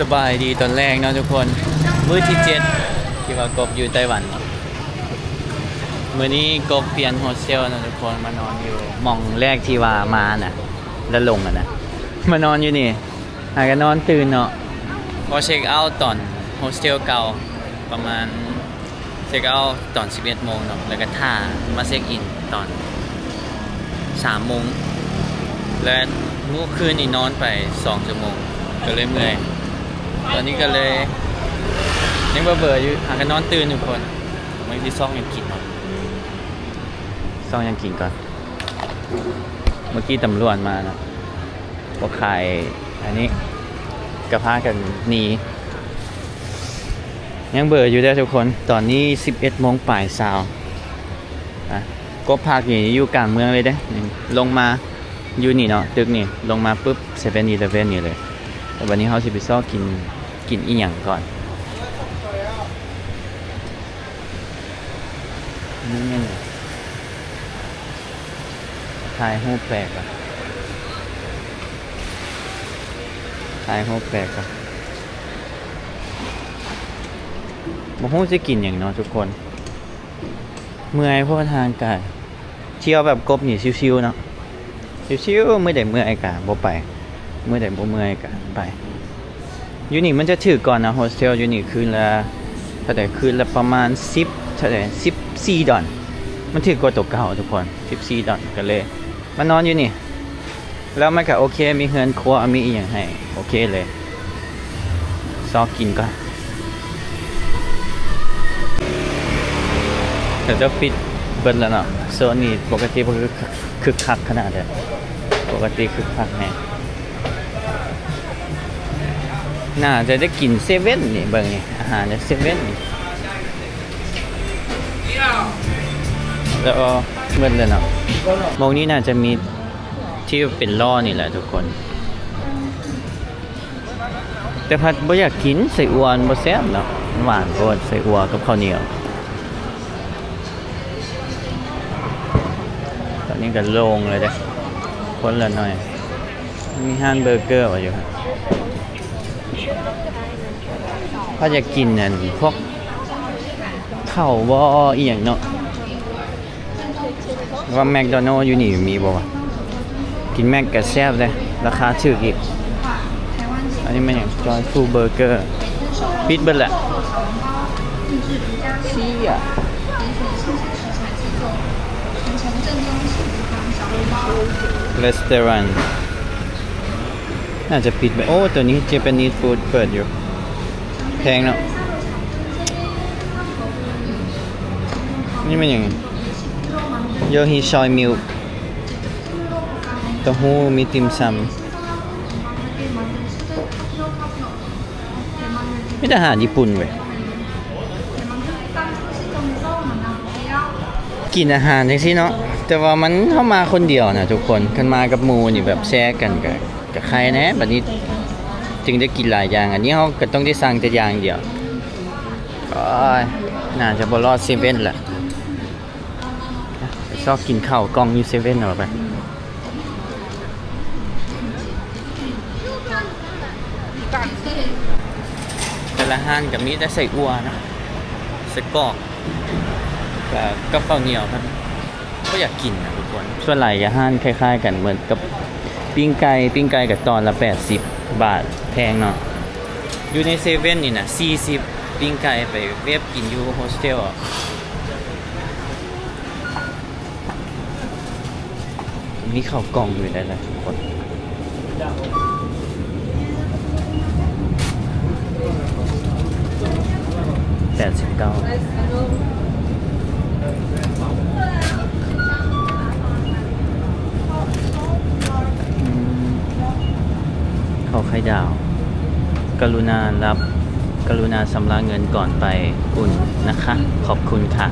ສະບາຍດີຕອນແລງເນາະທຸກຄົນ, ມື້ທີເຈັດທີ່ວ່າກົບຢູ່ໄຕ້ຫວັນເນາະ. ມື້ນີ້ກົບປ່ຽນໂຮສເທວເນາະທຸກຄົນ, ມານອນຢູ່ໝ່ອງແລກທີ່ວ່າມານະ ແລ້ວລົງຫັ້ນນະ, ມານອນຢູ່ນີ້. ຫາກະນອນຕື່ນເນາະ, ເພາະເຊັກເອົາຕອນໂຮສເທວເກົ່າປະມານ ເຊັກເອົາຕອນສິບເອັດໂມງເນາະ, ແລ້ວກະຖ້າມາເຊັກອິນຕອນສາມໂມງ ແລະ ມື້ຄືນນີ້ນອນໄປສອງຊົ່ວໂມງ ກະເລີຍເມື່ອຍ. ຕອນນີ້ກະເລີຍຍັງເບີໆຢູ່, ຫາກະນອນຕື່ນທຸກຄົນ. ມື້ນີ້ຊິຊອກຫຍັງກິນເນາະ, ຊອກຫຍັງກິນກ່ອນ. ເມື່ອກີ້ຕຳຫຼວດມາເນາະ, ບໍ່ຂາຍອັນນີ້ ກະພາກັນໜີ. ຍັງເບີຢູ່ເດີທຸກຄົນ, ຕອນນີ້ສິບເອັດໂມງປາຍຊາວ. ອ່ະ ກົບພັກນີ້ຢູ່ກາງເມືອງເລີຍເດ້, ລົງມາຢູ່ນີ້ເນາະ, ຕຶກນີ້ ລົງມາປຶບ ເຊເວັນອີເລເວັນນີ້ເລີຍ. ແລ້ວບັດນີ້ເຮົາຊິໄປຊອກກິນ ກິນອີ່ຫຍັງກ່ອນ. ນີ້ແມ່ນ ຖ່າຍຮູບແປກວ່າ ຖ່າຍຮູບແປກວ່າ ບໍ່ຮູ້ຊິກິນຫຍັງເນາະທຸກຄົນ. ເມື່ອຍໂພດຮ່າງກາຍ. ທ່ຽວແບບກົບນີ້ຊິວໆເນາະ, ຊິວໆ ມື້ໃດເມື່ອຍກະບໍ່ໄປ, ມື້ໃດບໍ່ເມື່ອຍກະໄປ. ຢູ່ນີ້ມັນຈະຖືກກວ່ານະ, ໂຮສເທວຢູ່ນີ້ຄືນລະເທົ່າໃດ? ຄືນລະປະມານສິບ ເທົ່າໃດ? ສິບສີ່ດອນ. ມັນຖືກກວ່າໂຕເກົ່າທຸກຄົນ, ສິບສີ່ດອນ. ກະເລີຍມານອນຢູ່ນີ້ ແລ້ວມັນກະໂອເຄ, ມີເຮືອນຄົວ ມີອີ່ຫຍັງໃຫ້ ໂອເຄເລີຍ. ຊອກກິນກ່ອນ. ເຂົາເຈົ້າປິດເບິດແລ້ວເນາະ. ໂຊນນີ້ປົກກະຕິບໍ່ຄື ຄ- ຄຶກຄັກຂະໜາດໃດ, ປົກກະຕິຄຶກຄັກແຮງ. ໜ້າຈະໄດ້ກິນເຊເວັນນີ້, ເບິ່ງນີ້ ອາຫານໃນເຊເວັນນີ້. ແລ້ວເບິດແລ້ວເນາະ. ໝ່ອງນີ້ໜ້າຈະມີທີ່ເປັນລໍ້ນີ້ແຫຼະທຸກຄົນ. ແຕ່ພັດບໍ່ຢາກກິນໄສ້ອົ່ວ, ມັນບໍ່ແຊບເນາະ, ມັນຫວານໂພດ ໄສ້ອົ່ວກັບເຂົ້າໜຽວ. ຕອນນີ້ກະໂລ່ງເລີຍເດ້, ຄົນລະໜ້ອຍ. ມີຮ້ານເບີເກີວະຢູ່ຫັ້ນ. ເຮົາຢາກກິນອັນພວກເຂົ້າບໍ່ ອີ່ຫຍັງເນາະ. ວ່າແມັກໂດນັລຢູ່ນີ້ມີບໍ່ວະ? ກິນແມັກກະແຊບເດ້, ລາຄາຖືກອີກ. ອັນນີ້ແມ່ນຫຍັງ? ຈອຍຟູເບີເກີ ປິດເບິດແຫຼະ. ເຊຍ. ເຣສໂຕຣານ ໜ້າຈະປິດໄປ. ໂອ້ ໂຕນີ້ Japanese food ເປີດຢູ່. ແພງເນາະ. ນີ້ແມ່ນຫຍັງ? Yohe soy milk ເຕົ້າຫູ້ ມີຕິ່ມຊຳ. ມີແຕ່ອາຫານຍີ່ປຸ່ນເວີຍ. ກິນອາຫານຈັ່ງຊີ້ເນາະ, ແຕ່ວ່າມັນ ເຮົາມາຄົນດຽວນະທຸກຄົນ, ຄັນມາກັບໝູ່ນີ້ແບບແຊກັນກະ ກະໄຄແດ່. ບັດນີ້ຈຶ່ງໄດ້ກິນຫຼາຍຢ່າງ, ອັນນີ້ເຮົາກະຕ້ອງໄດ້ສັ່ງແຕ່ຢ່າງດຽວ. ໂອ້ຍ ໜ້າຈະບໍ່ລອດເຊເວັນລະ. ໄປຊອກກິນເຂົ້າກ່ອງຢູ່ເຊເວັນເອົາໄປ. ແຕ່ລະຮ້ານກະມີແຕ່ໄສ້ອົ່ວເນາະ, ໄສ້ກອກ ກະກັບເຂົ້າໜຽວ. ບໍ່ຢາກກິນນະທຸກຄົນ. ສ່ວນຫຼາຍກະຮ້ານຄ້າຍໆກັນ ເໝືອນກັບປີ້ງໄກ່, ປີ້ງໄກ່ກະຕອນລະແປດສິບບາດ, ແພງເນາະ. ຢູ່ໃນເຊເວັນນີ້ນະ ສີ່ສິບ ປີ້ງໄກ່. ໄປເວັບກິນຢູ່ໂຮສເທວ. ມີເຂົ້າກ່ອງຢູ່ໄດ້ລະທຸກຄົນ. ແປດສິບເກົ້າ. ອືມ ເຂົ້າໄຂ່ດາວ. ກະລຸນາຮັບ ກະລຸນາຊຳລະເງິນກ່ອນໄປອຸ່ນນະຄະ. ຂອບຄຸນຄ່ະ.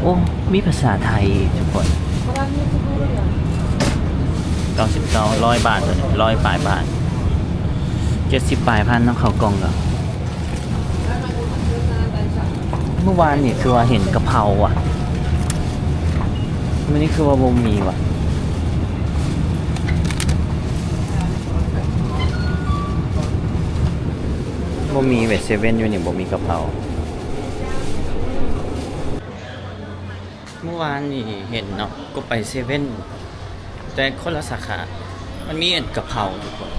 ໂອ້ ມີພາສາໄທອີກທຸກຄົນ. ເກົ້າສິບເກົ້າ, ຮ້ອຍບາດ, ຮ້ອຍປາຍບາດ, ເຈັດສິບປາຍພັນເນາະ ເຂົ້າກ່ອງກະ. ມື້ວານນີ້ຄືວ່າເຫັນກະເພົາຫວະ, ມື້ນີ້ຄືວ່າບໍ່ມີຫວະ. ບໍ່ມີເວຍ ເຊເວັນຢູ່ນີ້ບໍ່ມີກະເພົາ. ເມື່ອວານນີ້ເຫັນເນາະ ກໍໄປເຊເວັນ ແຕ່ຄົນລະສາຂາ. ມັນມີອັນກະເພົາທຸກຄົນ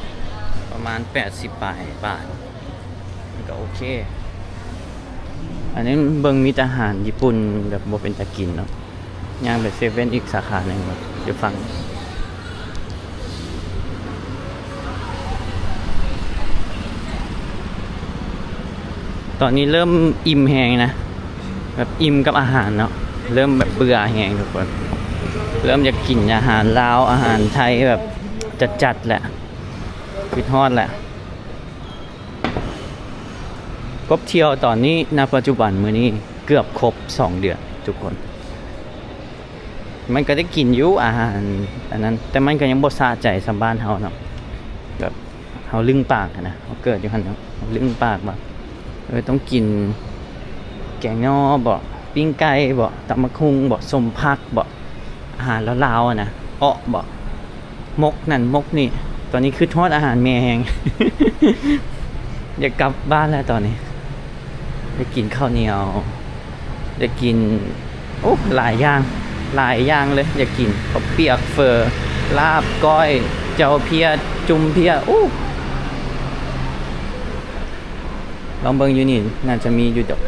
ປະມານແປດສິບປາຍບາດ ມັນກໍໂອເຄ. ອັນນີ້ເບິ່ງມີແຕ່ອາຫານຍີ່ປຸ່ນແບບບໍ່ເປັນຕາກິນເນາະ. ຍ່າງໄປເຊເວັນອີກສາຂາໜຶ່ງ ຢູ່ຝັ່ງ ຕອນນີ້ເລີ່ມອີ່ມແຮງນະ ແບບອີ່ມກັບອາຫານເນາະ ເລີ່ມແບບເບື່ອແຮງທຸກຄົນ ເລີ່ມຢາກກິນອາຫານລາວ ອາຫານໄທແບບຈັດໆແຫຼະ ຄິດຮອດແຫຼະ. ກົບທ່ຽວຕອນນີ້ ນະ ປັດຈຸບັນມື້ນີ້ເກືອບຄົບສອງເດືອນທຸກຄົນ. ມັນກໍໄດ້ກິນຢູ່ອາຫານອັນນັ້ນ ແຕ່ມັນກໍຍັງບໍ່ສະໃຈສ່ຳບ້ານເຮົາເນາະ ແບບເຮົາລຶ້ງປາກຫັ້ນນະ ເຮົາເກີດຢູ່ຫັ້ນເນາະ ເຮົາລຶ້ງປາກວ່າ ເອີ ຕ້ອງກິນແກງໜໍ່ບໍ ປີ້ງໄກ່ບໍ ຕຳບັກຫຸ່ງບໍ ສົ້ມຜັກບໍ ອາຫານລາວໆຫັ້ນນະ ເອາະບໍ ມົກນັ້ນມົກນີ້. ຕອນນີ້ຄິດຮອດອາຫານແມ່ແຮງ ຢາກກັບບ້ານແລ້ວຕອນນີ້. ໄດ້ກິນເຂົ້າໜຽວ ໄດ້ກິນ ໂອ້ ຫຼາຍຢ່າງ ຫຼາຍຢ່າງເລີຍ ຢາກກິນເຂົ້າປຽກ ເຝີ ລາບ ກ້ອຍ ເຈີເພຍ ຈຸ່ມເພຍ ໂອ້ ລອງເບິ່ງຢູ່ນີ້ ໜ້າຈະມີຢູ່ດອກ.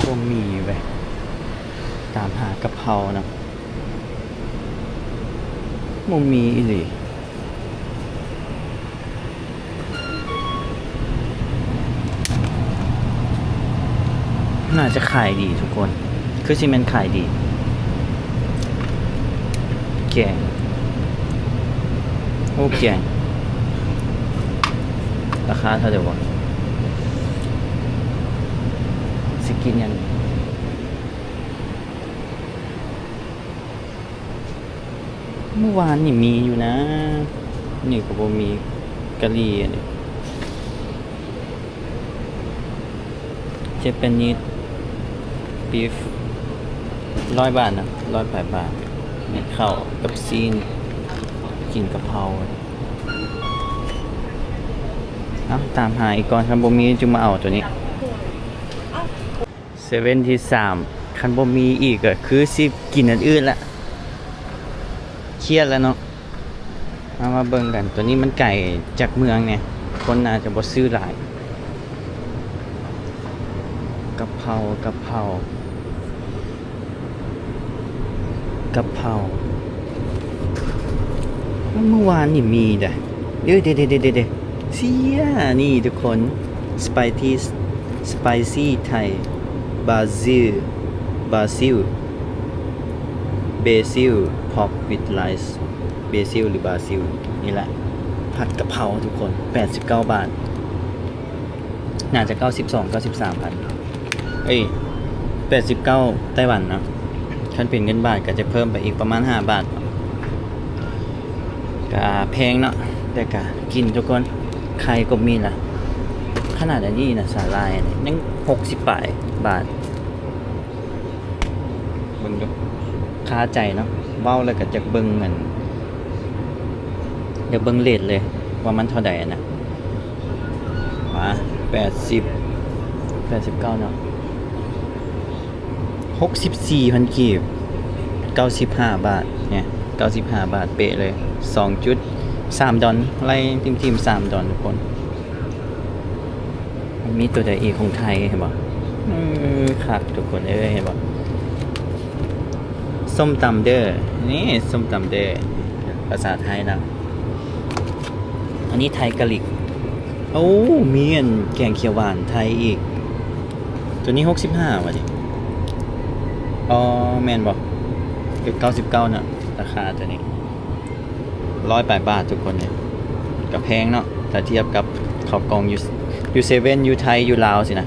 ບໍ່ມີເວີຍ ຕາມຫາກະເພົານະ ບໍ່ມີອີ່ຫຼີ. ໜ້າຈະຂາຍດີທຸກຄົນ ຄືຊິແມ່ນຂາຍດີ. ແກງ ໂອ້ ແກງ ລາຄາເທົ່າໃດວະ? ຊິກິນຫຍັງ? ມື້ວານນີ້ມີຢູ່ນະ ນີ້ກໍບໍ່ມີ. ກະຫຼີ່ອັນນີ້ Japanese beef ຮ້ອຍບາດນະ ຮ້ອຍປາຍບາດ. ມີເຂົ້າກັບຊີ້ນ ກິນກະເພົາ. ເອົ້າ ຕາມຫາອີກກ່ອນ ຄັນບໍ່ມີຈຶ່ງມາເອົາໂຕນີ້. ເຊເວັນທີສາມ ຄັນບໍ່ມີອີກກໍຄືຊິກິນອັນອື່ນລະ ຄຽດແລ້ວເນາະ. ເອົາ ມາເບິ່ງກັນ ໂຕນີ້ມັນໄກຈາກເມືອງແດ່ ຄົນໜ້າຈະບໍ່ຊື້ຫຼາຍ. ກະເພົາ ກະເພົາ ກະເພົາ ມື້ວານນີ້ມີເດ້. ເອີ ເດ ເດ ເດ ເດ ເດ ເຊຍ ນີ້ທຸກຄົນ Spicy Spicy Thai Basil Basil Basil Pork with Rice Basil ຫຼື Basil ນີ້ແຫຼະ ຜັດກະເພົາທຸກຄົນ ແປດສິບເກົ້າບາດ. ໜ້າຈະເກົ້າສິບສອງ ເກົ້າສິບສາມພັນ ເອີຍ ແປດສິບເກົ້າໄຕ້ຫວັນເນາະ. ຄັນເປັນເງິນບາດກໍຈະເພີ່ມໄປອີກປະມານຫ້າບາດ. ກະແພງເນາະ ແຕ່ກະກິນທຸກຄົນ ໄຂ່ກໍມີລະ. ຂະໜາດອັນນີ້ນະ ສາຫຼ່າຍນີ້ຍັງຫົກສິບປາຍບາດ. ເບິ່ງດູ ຄາໃຈເນາະ ເວົ້າແລ້ວກໍຢາກເບິ່ງອັນ ຢາກເບິ່ງເຣດເລີຍວ່າມັນເທົ່າໃດຫັ້ນນະ. ມາ ແປດສິບ ແປດສິບເກົ້າເນາະ ຫົກສິບສີ່ພັນກີບ ເກົ້າສິບຫ້າບາດ ເນຍ ເກົ້າສິບຫ້າບາດເປະເລີຍ ສອງຈຸດສາມດອນ ໄລ່ຖິ້ມໆ ສາມດອນທຸກຄົນ. ມັນມີໂຕໃດອີກຂອງໄທ ເຫັນບໍ່? ເອີ ຄັກທຸກຄົນເອີຍ ເຫັນບໍ່? ສົ້ມຕຳເດີ ນີ້ສົ້ມຕຳເດີ ພາສາໄທນະ. ອັນນີ້ໄທກາລິກ. ໂອ້ ມີອັນແກງຂຽວຫວານໄທອີກ. ໂຕນີ້ຫົກສິບຫ້າຫວານີ້? ອໍ ແມ່ນບໍ່? ເກົ້າສິບເກົ້ານະ ລາຄາໂຕນີ້. ຮ້ອຍປາຍບາດທຸກຄົນເອີຍ ກໍແພງເນາະ ຖ້າທຽບກັບເຂົ້າກ່ອງຢູ່ ຢູ່ເຊເວັນ ຢູ່ໄທ ຢູ່ລາວຊີ້ນະ.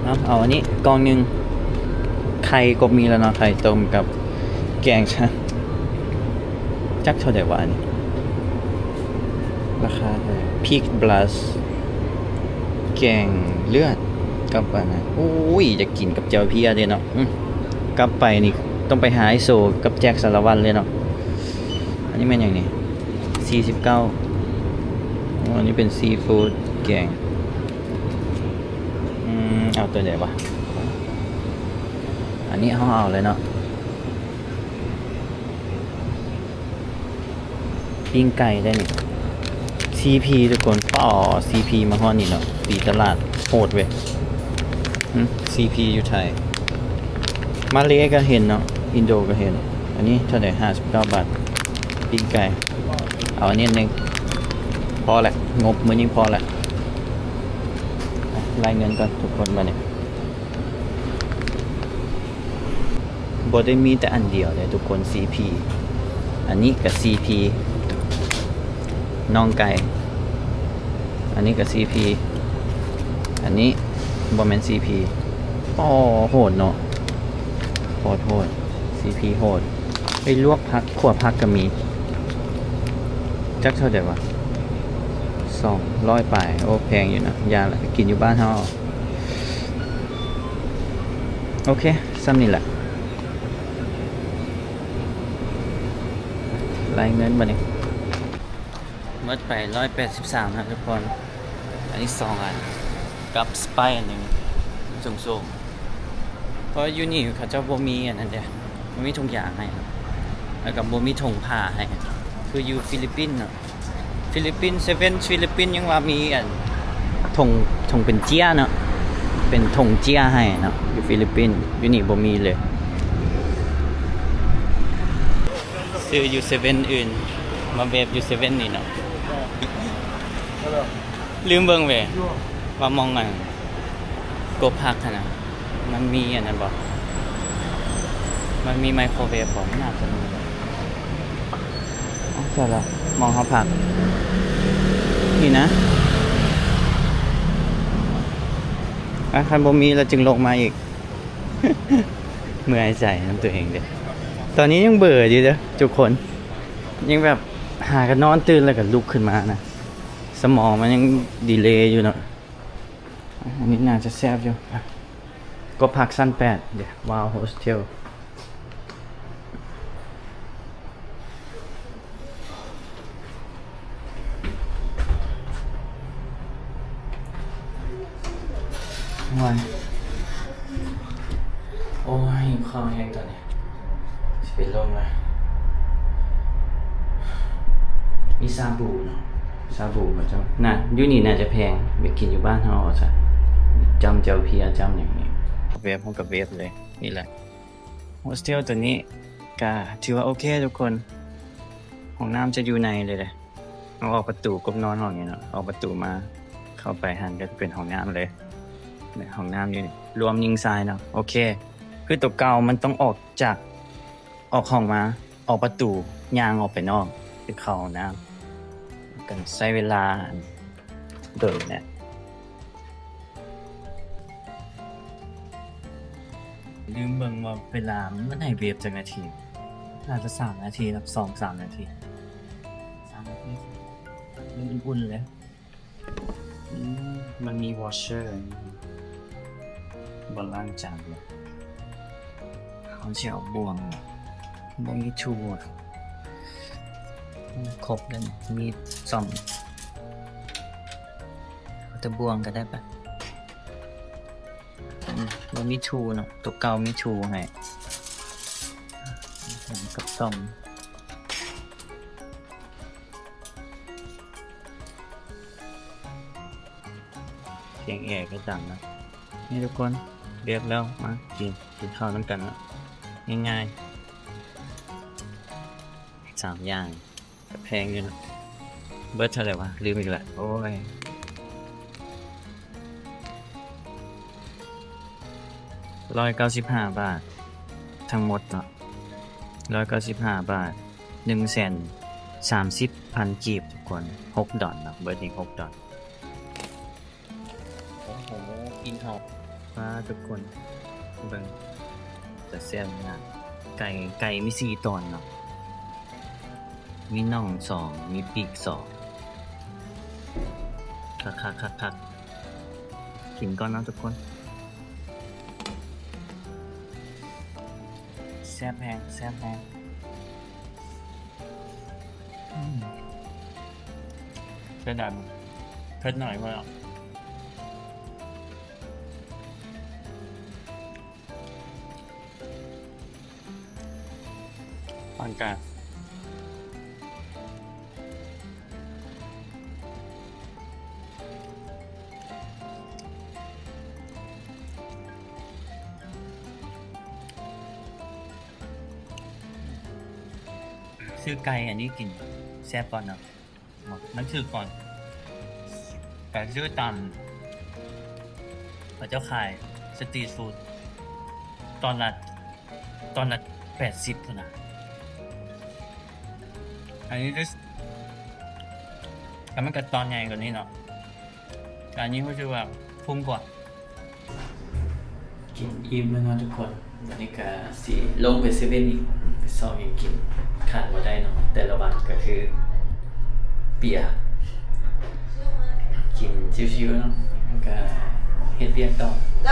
ເອົາ ເອົາອັນນີ້ກ່ອງໜຶ່ງ ໄຂ່ກໍມີແລ້ວເນາະ ໄຂ່ຕົ້ມກັບແກງຊະ ຈັກເທົ່າໃດວະອັນນີ້ ລາຄາເທົ່າໃດ? Pig Blast ແກງເລືອດ ກັບອັນນັ້ນ ໂອ້ຍ ຢາກກິນກັບແຈ່ວເພຍເດ້ເນາະ. ອືມ ກັບໄປນີ້ຕ້ອງໄປຫາອ້າຍໂສກັບແຈັກສາລະວັນເລີຍເນາະ. ອັນນີ້ແມ່ນຫຍັງນີ້? ສີ່ສິບເກົ້າ. ອໍ ອັນນີ້ເປັນຊີຟູດແກງ. ອືມ ເອົາຕົວໃດວະ? ອັນນີ້ເຮົາເອົາເລີຍເນາະ. ປີ້ງໄກ່ໄດ້ນີ້ ຊີພີ ທຸກຄົນ. ປໍ ຊີພີ ມາຮອດນີ້ເນາະ. ຕີຕະຫຼາດໂຫດເວີຍ. ຫຶ ຊີພີ ຢູ່ໄທ. ມາເລກໍເຫັນເນາະ ອິນໂດກໍເຫັນ. ອັນນີ້ເທົ່າໃດ? ຫ້າສິບເກົ້າບາດ. ປີ້ງໄກ່ ເອົາອັນນີ້ໜຶ່ງ ພໍແຫຼະ ງົບມື້ນີ້ພໍແຫຼະ. ໄລ່ເງິນກ່ອນທຸກຄົນ ບາດນີ້. ບໍ່ໄດ້ມີແຕ່ອັນດຽວເດ້ທຸກຄົນ ຊີພີ. ອັນນີ້ກໍຊີພີ ນ້ອງໄກ່. ອັນນີ້ກໍຊີພີ. ອັນນີ້ບໍ່ແມ່ນຊີພີ. ອໍ ໂຫດເນາະ ໂຫດໆ. ຊີພີໂຫດ. ໄປລວກຜັກ ຂົ້ວຜັກກໍມີ. ຈັກເທົ່າໃດວະ? ສອງຮ້ອຍປາຍ. ໂອ້ ແພງຢູ່ນະ. ຢ່າລະ ໄປກິນຢູ່ບ້ານເຮົາ. ໂອເຄ ສ່ຳນີ້ແຫຼະ. ໄລ່ເງິນບາດນີ້. ໝົດໄປຮ້ອຍແປດສິບສາມນະທຸກຄົນ. ອັນນີ້ສອງອັນ ກັບສະປາຍອັນໜຶ່ງ ສູງໆ. ເພາະຢູ່ນີ້ເຂົາເຈົ້າບໍ່ມີອັນນັ້ນເດ້ ບໍ່ມີຖົງຢາງໃຫ້ ແລ້ວກໍບໍ່ມີຖົງຜ້າໃຫ້ ຄືຢູ່ຟີລິບປິນເນາະ. ຟີລິບປິນ ເຊເວັນ ຟີລິບປິນຍັງວ່າມີອັນ ຖົງ ຖົງເປັນເຈ້ຍເນາະ ເປັນຖົງເຈ້ຍໃຫ້ເນາະ ຢູ່ຟີລິບປິນ. ຢູ່ນີ້ບໍ່ມີເລີຍ. ຊື້ຢູ່ເຊເວັນອື່ນ ມາແວບຢູ່ເຊເວັນນີ້ເນາະ. ລືມເບິ່ງເວີຍ ວ່າໝ່ອງອັນ ກົບຜັກຫັ້ນນະ ມັນມີອັນນັ້ນບໍ່? ມັນມີໄມໂຄຣເວບບໍ່? ໜ້າຈະມີ. ເອົ້າ ໃສ່ລະ ໝ່ອງເຮົາພັກນີ້ນະ. ອາ ຄັນບໍ່ມີລະຈຶ່ງລົງມາອີກ. ເມື່ອຍໃຈນຳຕົວເອງເດ້. ຕອນນີ້ຍັງເບີຢູ່ເດີທຸກຄົນ ຍັງແບບຫາກະນອນຕື່ນແລ້ວກະລຸກຂຶ້ນມານະ. ສະໝອງມັນຍັງດີເລຢູ່ເນາະ. ອັນນີ້ໜ້າຈະແຊບຢູ່. ກໍພັກຊັ້ນແປດເດ Wow Hostel. ໂອ້ຍ ໂອ້ຍ ຫິວເຂົ້າແຮງຕອນນີ້. ຊິເປັນລົມລະ. ມີຊາບູເນາະ ຊາບູເຂົາເຈົ້າ. ນະ ຢູ່ນີ້ໜ້າຈະແພງ ໄປກິນຢູ່ບ້ານເຮົາເອົາຊະ. ຈ້ຳແຈ່ວເພຍ ຈ້ຳຫຍັງນີ້. ເວບ ເຮົາກໍເວບເລີຍ. ນີ້ແຫຼະ ໂຮສເທວໂຕນີ້ກະຖືວ່າໂອເຄທຸກຄົນ. ຫ້ອງນ້ຳຈະຢູ່ໃນເລີຍເດ້. ເຮົາອອກປະຕູກົບນອນຫ້ອງນີ້ເນາະ ອອກປະຕູມາ ເຂົ້າໄປຫັ້ນກໍຈະເປັນຫ້ອງນ້ຳເລີຍ. ແມ່ນຫ້ອງນ້ຳຢູ່ນີ້ ລວມຍິງຊາຍເນາະ. ໂອເຄ ຄືໂຕເກົ່າມັນຕ້ອງອອກຈາກ ອອກຫ້ອງມາ ອອກປະຕູ ຍ່າງອອກໄປນອກ ໄປເຂົ້າຫ້ອງນ້ຳ ກໍໃຊ້ເວລາ ອັນ ໂດນແຫຼະ. ລືມເບິ່ງວ່າເວລາມັນໃຫ້ເວບຈັກນາທີ. ໜ້າຈະສາມນາທີ ສອງສາມນາທີ ສາມນາທີ. ມັນອຸ່ນໆເລີຍ. ອືມ ມັນມີ washer ບໍ່ລ້າງຈານເລີຍ. ເຮົາຊິເອົາບ່ວງ ບໍ່ມີ tool ຄົບແລ້ວນີ້ ມີດ ສ້ອມ. ເອົາແຕ່ບ່ວງກໍໄດ້ປະ? ອືມ ບໍ່ມີ tool ເນາະ ໂຕເກົ່າມີ tool ໃຫ້ ກັບສ້ອມ. ສຽງແອກໍດັງນະ. ນີ້ທຸກຄົນ ເວບແລ້ວ ມາກິນ ກິນເຂົ້ານຳກັນເນາະ. ງ່າຍໆ ສາມຢ່າງ ແພງຢູ່ເນາະ. ເບິດເທົ່າໃດວະ? ລືມອີກແລ້ວ. ໂອ້ຍ ຮ້ອຍເກົ້າສິບຫ້າບາດ ທັງໝົດເນາະ. ຮ້ອຍເກົ້າສິບຫ້າບາດ ໜຶ່ງແສນສາມສິບພັນກີບທຸກຄົນ. ຫົກດອນເນາະ ເບິດນີ້ຫົກດອນ. ໂອ້ໂຫ ກິນເຂົ້າ ປ້າ ທຸກຄົນ ເບິ່ງ ຈະແຊບງາມ. ໄກ່ ໄກ່ມີສີ່ຕອນເນາະ ມີໜ່ອງສອງ ມີປີກສອງ. ຄັກໆໆໆ. ກິນກ່ອນເນາະທຸກຄົນ. ແຊບແຮງ ແຊບແຮງ. ອືມ ເສຍດາຍ ເຜັດໜ້ອຍບໍ່ເນາະ. ປານກາງ. ຊື້ໄກ່ອັນນີ້ກິນແຊບກ່ອນເນາະ. ມັນຖືກກ່ອນ ກະຊື້ຕາມເຂົາເຈົ້າຂາຍສະຕຣີດຟູດ ຕອນລະ ຕອນລະແປດສິບພຸ້ນນະ. ອັນນີ້ຄື ແຕ່ມັນກະຕອນໃຫຍ່ກວ່ານີ້ເນາະ. ອັນນີ້ຮູ້ສຶກວ່າຄຸ້ມກວ່າ. ກິນອີ່ມແລ້ວເນາະທຸກຄົນ, ບັດນີ້ກະຊິລົງໄປເຊເວັ່ນອີກ ໄປຊອກຫຍັງກິນ. ຂາດບໍ່ໄດ້ເນາະ ແຕ່ລະວັນກະຄືເບຍ. ກິນຊິວໆເນາະ ແລ້ວກະເຮັດວຽກຕໍ່. ລ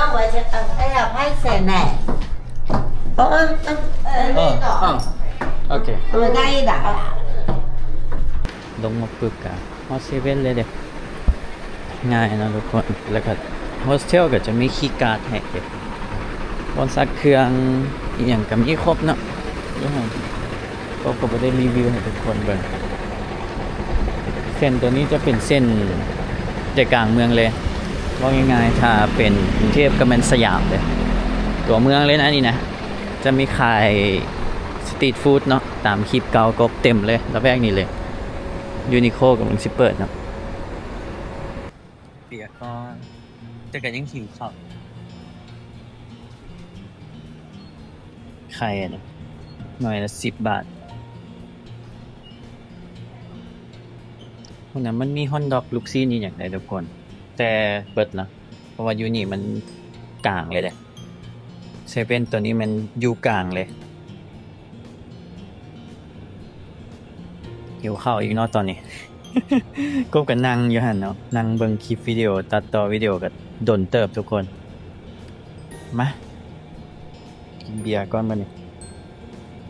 ົງມາປຶບກະຮອດເຊເວັ່ນເລີຍເດ້. ງ່າຍເນາະທຸກຄົນ. ແລ້ວກະໂຮສເທວກະຈະມີຄີກາດໃຫ້ເກັບ, ບ່ອນຊັກເຄື່ອງອີ່ຫຍັງກະມີຄົບເນາະ. ຢູ່ຫັ້ນ ກໍ ກໍບໍ່ໄດ້ຣີວິວໃຫ້ທຸກຄົນເບິ່ງ. ເສັ້ນໂຕນີ້ຈະເປັນເສັ້ນໃຈກາງເມືອງເລີຍ. ເວົ້າງ່າຍໆ ຖ້າເປັນກຸງເທບກໍແມ່ນສະຫຍາມເລີຍ, ຕົວເມືອງເລີຍນະນີ້ນະ. ຈະມີຂາຍສະຕຣີດຟູດເນາະ ຕາມຄລິບເກົ່າ ກົບເຕັມເລີຍ ລະແວກນີ້ເລີຍ. ຢູນິໂຄກຳລັງຊິເປີດເນາະ. ເບຍກ່ອນ ແຕ່ກະຍັງຫິວເຂົ້າ. ໄຂ່ອັນນີ້ໜ່ວຍລະສິບບາດ. ພຸ້ນນະ ມັນມີຮອດດອກ ລູກຊີ້ນອີ່ຫຍັງໄດ໋ທຸກຄົນ ແຕ່ເບິດລະ ເພາະວ່າຢູ່ນີ້ມັນກາງເລີຍເດ້. ເຊເວັ່ນໂຕນີ້ແມ່ນຢູ່ກາງເລີຍ. ຫິວເຂົ້າອີກເນາະຕອນນີ້. ກົບກະນັ່ງຢູ່ຫັ້ນເນາະ ນັ່ງເບິ່ງຄລິບວິດີໂອ ຕັດຕໍ່ວິດີໂອກະດົນເຕີບທຸກຄົນ. ມາ ກິນເບຍກ່ອນບັດນີ້.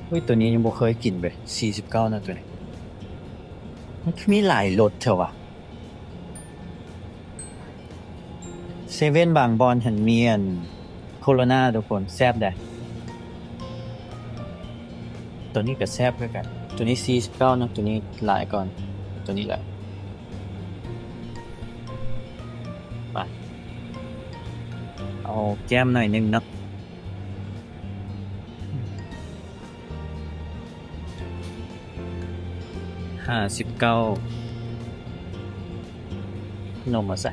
ອຸ້ຍ ໂຕນີ້ຍັງບໍ່ເຄີຍກິນເວີຍ. ສີ່ສິບເກົ້າເນາະໂຕນີ້. ມັນຄືມີຫຼາຍລົດແທ້ຫວາ? ເຊເວັ່ນບາງບ່ອນຫັ້ນມີອັນໂຄໂຣນາທຸກຄົນ ແຊບໃດ໋. ໂຕນີ້ກະແຊບຄືກັນ. ໂຕນີ້ສີ່ສິບເກົ້າເນາະ ໂຕນີ້ຫຼາຍກ່ອນໂຕນີ້ແຫຼະ. ໄປ ເອົາແກ້ມໜ້ອຍໜຶ່ງເນາະ. ຫ້າສິບເກົ້າ ນົມມາໃສ່.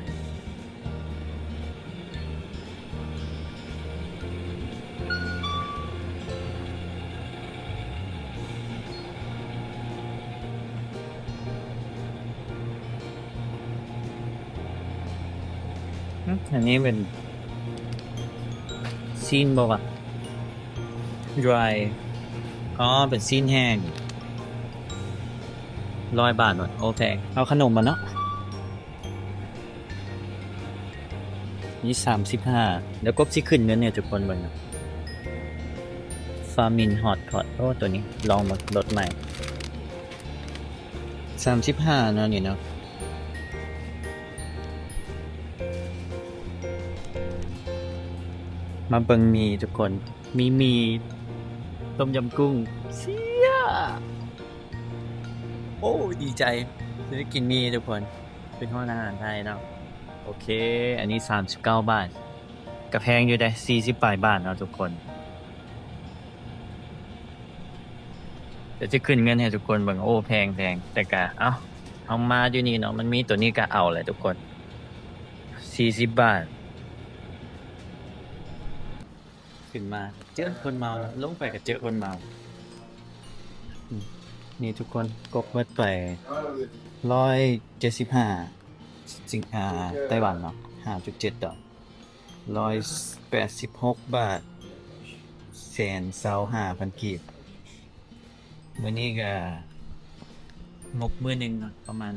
ຫຶ ອັນນີ້ເປັນຊີ້ນບໍ່ວະ? Dry ອໍ ເປັນຊີ້ນແຫ້ງ. ຮ້ອຍບາດຫວະ? ໂອ ແພງ. ເອົາຂະໜົມມາເນາະ. ນີ້ສາມສິບຫ້າ ແລ້ວກົບຊິຂຶ້ນເງິນໃຫ້ທຸກຄົນເບິ່ງນະ. Farmin Hot Pot ໂອ້ ໂຕນີ້ລອງເບິ່ງ ລົດໃໝ່ ສາມສິບຫ້າເນາະນີ້ເນາະ. ມາເບິ່ງໝີ່ທຸກຄົນ ມີໝີ່ ຕົ້ມຍຳກຸ້ງ ເຊຍ ໂອ້ ດີໃຈ ຊິໄດ້ກິນໝີ່ທຸກຄົນ. ເປັນຮ້ານອາຫານໄທເນາະ. ໂອເຄ ອັນນີ້ສາມສິບເກົ້າບາດ ກະແພງຢູ່ເດ້ ສີ່ສິບປາຍບາດເນາະທຸກຄົນ. ດຽວຈະຂຶ້ນເງິນໃຫ້ທຸກຄົນເບິ່ງ. ໂອ້ ແພງໆ ແຕ່ກະ ເອົ້າ ເຮົາມາຢູ່ນີ້ເນາະ ມັນມີໂຕນີ້ກະເອົາແຫຼະທຸກຄົນ. ສີ່ສິບບາດ ຂຶ້ນມາເຈີຄົນເມົາເນາະ ລົງໄປກະເຈີຄົນເມົາ. ອືມ ນີ້ທຸກຄົນ ກົບເໝິດໄປຮ້ອຍເຈັດສິບຫ້າ ຊິງ ອາ ໄຕ້ຫວັນເນາະ ຫ້າຈຸດເຈັດດອນ ຮ້ອຍແປດສິບຫົກບາດ ແສນຊາວຫ້າພັນກີບ. ມື້ນີ້ກະງົບມື້ໜຶ່ງເນາະ ປະມານ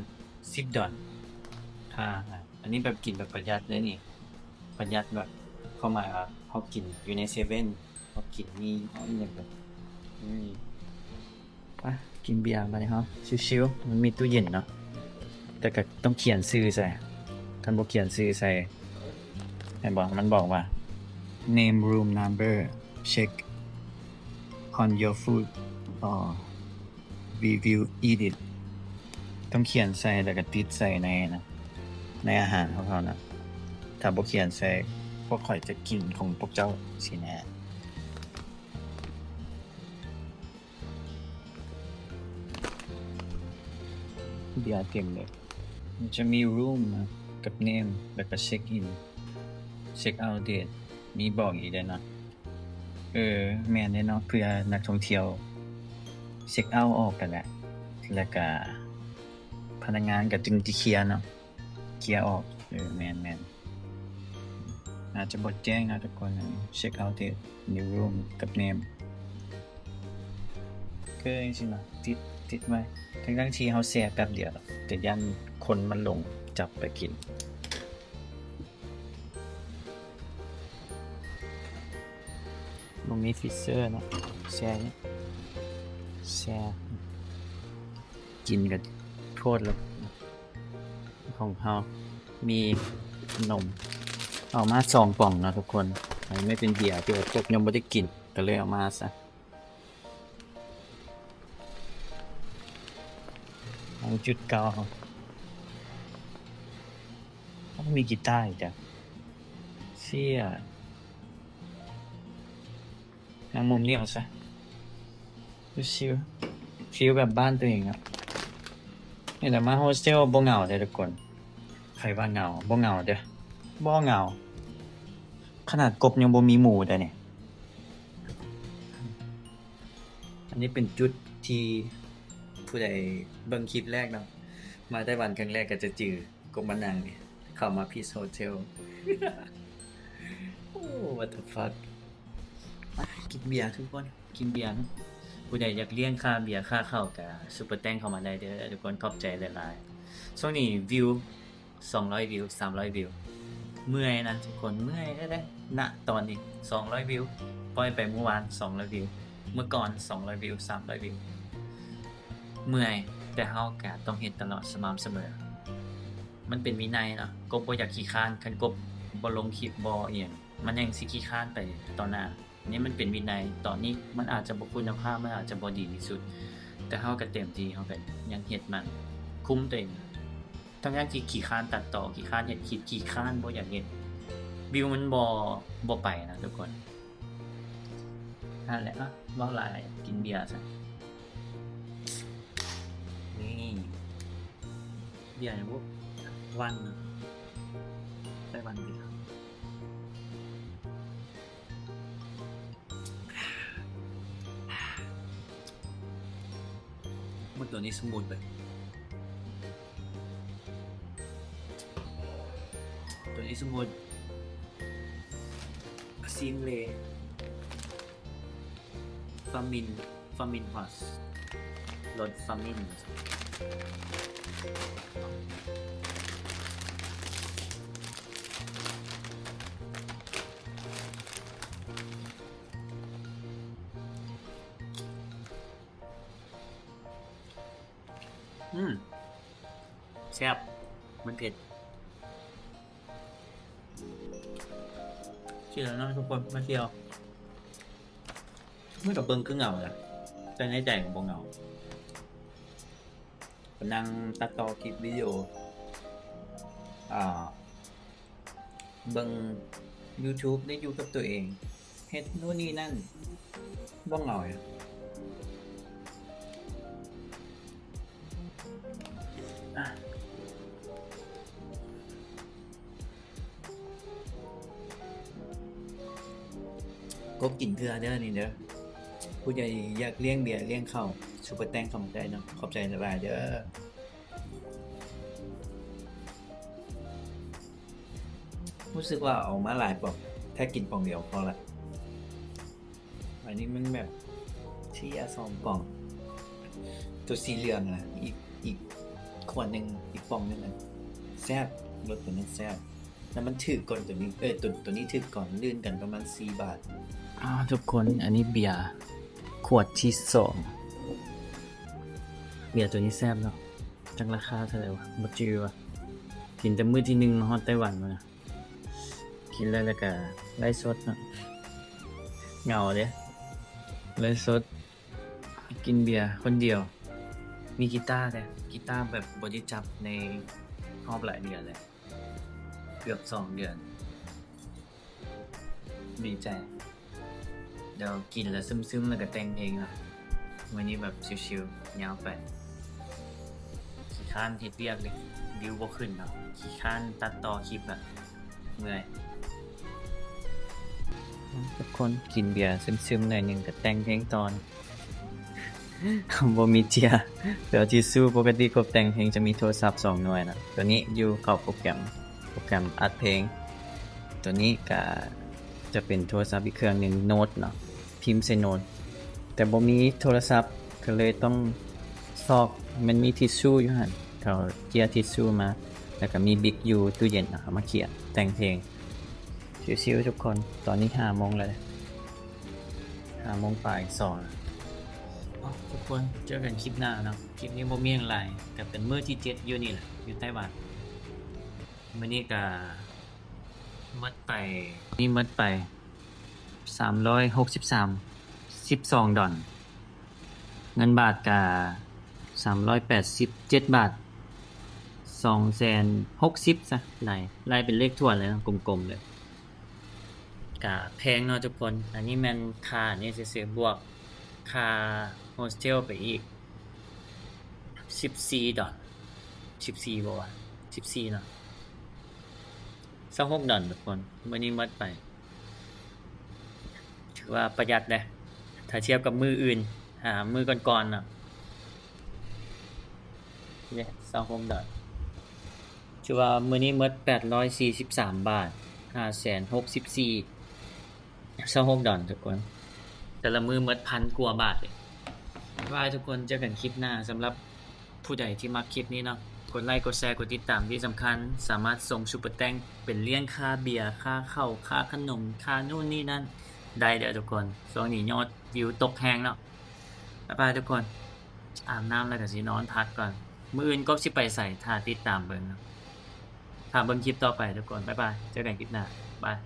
ສິບດອນ ຄ່າອາຫານ. ອັນນີ້ແບບກິນແບບປະຢັດເລີຍນີ້ ປະຢັດແບບ ຄວາມໝາຍວ່າເຮົາກິນຢູ່ໃນເຊເວັ່ນ ເຮົາກິນມີ ເຮົາອີ່ຫຍັງແບບ ອືມ ໄປ ກິນເບຍບາດນີ້ເຮົາ ຊິວໆ ມັນມີຕູ້ເຢັນເນາະ ແຕ່ກໍຕ້ອງຂຽນຊື່ໃສ່ ຄັນບໍ່ຂຽນຊື່ໃສ່ ເຫັນບໍ່ ມັນບອກວ່າ name room number, check on your food or we will eat it. ຕ້ອງຂຽນໃສ່ ແລ້ວກໍຕິດໃສ່ໃນນະ ໃນອາຫານຂອງເຮົານະ ຖ້າບໍ່ຂຽນໃສ່ ພວກຂ້ອຍຈະກິນຂອງພວກເຈົ້າຊີ້ນະ. ເບຍເຕັມເລີຍ ມັນຈະມີ room ນະ ກັບ name ແລ້ວກໍ check in check out date ມີບອກອີກເດ້ເນາະ. ເອີ ແມ່ນເດ້ເນາະ ເພື່ອນັກທ່ອງທ່ຽວ check out ອອກຫັ້ນແຫຼະ ແລ້ວກະພະນັກງານກໍຈຶ່ງຊິເຄຍເນາະ ເຄຍອອກ. ເອີ ແມ່ນໆ ອາດຈະບໍ່ແຈ້ງເນາະທຸກຄົນ check out date new room ກັບ name ຄືຈັ່ງຊີ້ນະ ຕິດ ຕິດໄວ້ ທັງໆທີ່ເຮົາແຊ່ແປັບດຽວ ແຕ່ຢ້ານຄົນມັນຫຼົງຈັບໄປກິນ. ບໍ່ມີຟຣີເຊີເນາະ ແຊ່ ແຊ່ ກິນກໍໂພດແລ້ວ. ຂອງເຮົາມີຂະໜົມ ເອົາມາສອງປ່ອງເນາະທຸກຄົນ ອັນນີ້ແມ່ນເປັນເບຍທີ່ວ່າພວກຍັງບໍ່ໄດ້ກິນ ກໍເລີຍເອົາມາຊະ. ຂອງຈຸດເກົ່າເຮົາ ເຮົາມີກີຕາອີກຈ້ະ ເຊຍ ນັ່ງມຸມນີ້ເອົາຊະ ຊິວໆ ຟີລແບບບ້ານຕົວເອງເນາະ. ນີ້ແຫຼະ ມາໂຮສເທວບໍ່ເຫງົາເດີ້ທຸກຄົນ. ໃຜວ່າເຫງົາ? ບໍ່ເຫງົາເດີ້ ບໍ່ເຫງົາ ຂະໜາດກົບຍັງບໍ່ມີໝູເດີ້ນີ້. ອັນນີ້ເປັນຈຸດທີ່ຜູ້ໃດເບິ່ງຄລິບແລກເນາະ ມາໄຕ້ຫວັນຄັ້ງແລກກໍຈະຈື່ ກົບມານັ່ງນີ້ ເຂົ້າມາ Peace Hotel. ໂອ້ what the fuck. ກິນເບຍທຸກຄົນ ກິນເບຍເນາະ. ຜູ້ໃດຢາກລ້ຽງຄ່າເບຍຄ່າເຂົ້າກະ Super Thanks ເຂົ້າມາໄດ້ເດີ້ທຸກຄົນ ຂອບໃຈຫຼາຍໆ. ຊ່ວງນີ້ວິວ ສອງຮ້ອຍວິວ ສາມຮ້ອຍວິວ ເມື່ອຍນະທຸກຄົນ ເມື່ອຍແທ້ໆ. ນະຕອນນີ້ ສອງຮ້ອຍວິວ ປ່ອຍໄປມື້ວານ ສອງຮ້ອຍວິວ ເມື່ອກ່ອນ ສອງຮ້ອຍວິວ ສາມຮ້ອຍວິວ ເມື່ອຍ ແຕ່ເຮົາກະຕ້ອງເຮັດຕະຫຼອດ ສະໝ່ຳສະເໝີ. ມັນເປັນວິໄນເນາະ ກົບບໍ່ຢາກຂີ້ຄ້ານ ຄັນກົບບໍ່ລົງຄລິບ ບໍ່ອີ່ຫຍັງ ມັນຍັງຊິຂີ້ຄ້ານໄປຕໍ່ໜ້າ. ນີ້ມັນເປັນວິໄນ ຕອນນີ້ມັນອາດຈະບໍ່ຄຸນນະພາບ ມັນອາດຈະບໍ່ດີທີ່ສຸດ ແຕ່ເຮົາກໍເຕັມທີ່ ເຮົາກໍຍັງເຮັດມັນ ຄຸມຕົວເອງ ທັງໆທີ່ຂີ້ຄ້ານຕັດຕໍ່ ຂີ້ຄ້ານເຮັດຄລິບ ຂີ້ຄ້ານບໍ່ຢາກເຮັດ ວິວມັນບໍ່ ບໍ່ໄປນະທຸກຄົນ. ນັ້ນແຫຼະ ເວົ້າຫຼາຍ ກິນເບຍຊະ. ນີ້ ເບຍຫຍັງບຸ ວັນ ໄຕ້ຫວັນເບຍ. ມັນຕົວນີ້ສະມູດເລີຍ ຕົວນີ້ສະມູດ ຊີມເລ ຟາມິນ ຟາມິນຮອດ ລົດຟາມິນ. ອືມ ແຊບ ມັນເຜັດ. ຊິແນະນຳທຸກຄົນມາທ່ຽວ ມັນກໍເບິ່ງຄືເຫງົານະ ແຕ່ໃນໃຈມັນບໍ່ເຫງົາ. ກໍນັ່ງຕັດຕໍ່ຄລິບວິດີໂອ ອ່າ ເບິ່ງ YouTube ໄດ້ຢູ່ກັບຕົວເອງ ເຮັດໂນ່ນນີ້ນັ້ນ ບໍ່ເຫງົາ. ກົບກິນເທື່ອເດີ້ນີ້ເດີ້ ຜູ້ໃດຢາກລ້ຽງເບຍລ້ຽງເຂົ້າ Super Thanks ເຂົ້າມາໄດ້ເນາະ. ຂອບໃຈຫຼາຍໆເດີ້. ຮູ້ສຶກວ່າເອົາມາຫຼາຍປ່ອງ ແຄ່ກິນປ່ອງດຽວພໍລະ. ອັນນີ້ມັນແບບເຊຍ ສອງປ່ອງ ຕົວສີເຫຼືອງນະ ອີກ ອີກຂວດໜຶ່ງ ອີກປ່ອງໜຶ່ງນະ ແຊບ ລົດຕົວນັ້ນແຊບ ແລ້ວມັນຖືກກ່ອນຕົວນີ້ ເອີ ຕົວ ຕົວນີ້ຖືກກ່ອນ ລື່ນກັນປະມານສີ່ບາດ. ອ້າວ ທຸກຄົນ ອັນນີ້ເບຍ ຂວດທີສອງ. ເບຍໂຕນີ້ແຊບເນາະ. ຈັກລາຄາເທົ່າໃດວະ ບໍ່ຈື່ວ່າ. ກິນແຕ່ມື້ທີໜຶ່ງມາຮອດໄຕ້ຫວັນພຸ້ນນະ. ກິນແລ້ວ ແລ້ວກະໄລຟ໌ສົດເນາະ. ເຫງົາເດ້ ໄລຟ໌ສົດ ກິນເບຍຄົນດຽວ. ມີກີຕາແດ່ ກີຕາແບບບໍ່ໄດ້ຈັບໃນຮອບຫຼາຍເດືອນແລ້ວ ເກືອບສອງເດືອນ. ດີໃຈ. ດຽວກິນແລ້ວຊຶມໆ ແລ້ວກະແຕ່ງເພງເນາະ. ມື້ນີ້ແບບຊິວໆ ຍາວໄປ. ຂີ້ຄ້ານເຮັດວຽກເລີຍ ວິວບໍ່ຂຶ້ນເນາະ. ຂີ້ຄ້ານຕັດຕໍ່ຄລິບແລ້ວ ເມື່ອຍ. ທຸກຄົນ ກິນເບຍຊຶມໆ ໜ້ອຍໜຶ່ງກະແຕ່ງເພງຕໍ່. ບໍ່ມີເຈ້ຍ ໄປເອົາທິຊຊູ. ປົກກະຕິກົບແຕ່ງເພງຈະມີໂທລະສັບສອງໜ່ວຍເນາະ. ໂຕນີ້ຢູ່ເຂົ້າໂປຣແກຣມ ໂປຣແກຣມອັດເພງ. ໂຕນີ້ກະຈະເປັນໂທລະສັບອີກເຄື່ອງໜຶ່ງ ໂນ້ດເນາະ ພິມໃສ່ໂນ້ດ. ແຕ່ບໍ່ມີໂທລະສັບ ກະເລີຍຕ້ອງຊອກ ມັນມີທິຊຊູຢູ່ຫັ້ນ ເຂົາເຈ້ຍທິຊຊູມາ ແລ້ວກະມີບິກຢູ່ຕູ້ເຢັນເນາະ ເອົາມາຂຽນແຕ່ງເພງ. ຊິວໆ ທຸກຄົນ. ຕອນນີ້ຫ້າໂມງແລ້ວ ຫ້າໂມງປາຍສອງ. ເອົາ ທຸກຄົນ ເຈີກັນຄລິບໜ້າເນາະ. ຄລິບນີ້ບໍ່ມີຫຍັງຫຼາຍ ກະເປັນມື້ທີເຈັດຢູ່ນີ້ແຫຼະ ຢູ່ໄຕ້ຫວັນ. ມື້ນີ້ກະໝົດໄປ ນີ້ໝົດໄປສາມຮ້ອຍຫົກສິບສາມ ສິບສອງດອນ. ເງິນບາດກະສາມຮ້ອຍແປດສິບເຈັດບາດ ສອງແສນຫົກສິບຊະ ໄລ່ ໄລ່ເປັນເລກຖ້ວນເລີຍເນາະ ກົມໆເລີຍ. ກະແພງເນາະທຸກຄົນ. ອັນນີ້ແມ່ນຄ່ານີ້ຊື່ໆ ບວກຄ່າໂຮສເທວໄປອີກສິບສີ່ດອນ ສິບສີ່ບໍ່ວະ ສິບສີ່ເນາະ ຊາວຫົກດອນທຸກຄົນ. ມື້ນີ້ໝົດໄປ ຖືວ່າປະຢັດເດ້ ຖ້າທຽບກັບມື້ອື່ນ ຫາມື້ກ່ອນໆເນາະ. ເດ້ ຊາວຫົກດອນ. ຖືວ່າມື້ນີ້ໝົດແປດຮ້ອຍສີ່ສິບສາມບາດ ຫ້າແສນຫົກສິບສີ່ ຊາວຫົກດອນທຸກຄົນ. ແຕ່ລະມື້ໝົດພັນກວ່າບາດເດ້. ບາຍບາຍທຸກຄົນ ເຈີກັນຄລິບໜ້າ. ສຳລັບຜູ້ໃດທີ່ມັກຄລິບນີ້ເນາະ ກົດໄລ ກົດແຊ ກົດຕິດຕາມ. ທີ່ສຳຄັນສາມາດສົ່ງຊຸບເປີແຕັງເປັນລ້ຽງຄ່າເບຍ ຄ່າເຂົ້າ ຄ່າຂະໜົມ ຄ່າໂນ່ນນີ້ນັ້ນໄດ້ເດີທຸກຄົນ. ຊ່ວງນີ້ຍອດວິວຕົກແຮງເນາະ. ບາຍບາຍທຸກຄົນ. ອາບນ້ຳແລ້ວກະຊິນອນພັກກ່ອນ. ມື້ອື່ນກົບຊິໄປໃສ ຖ້າຕິດຕາມເບິ່ງເນາະ. ຖ້າເບິ່ງຄລິບຕໍ່ໄປທຸກຄົນ. ບາຍບາຍ. ເຈີກັນຄລິບໜ້າ. ບາຍ.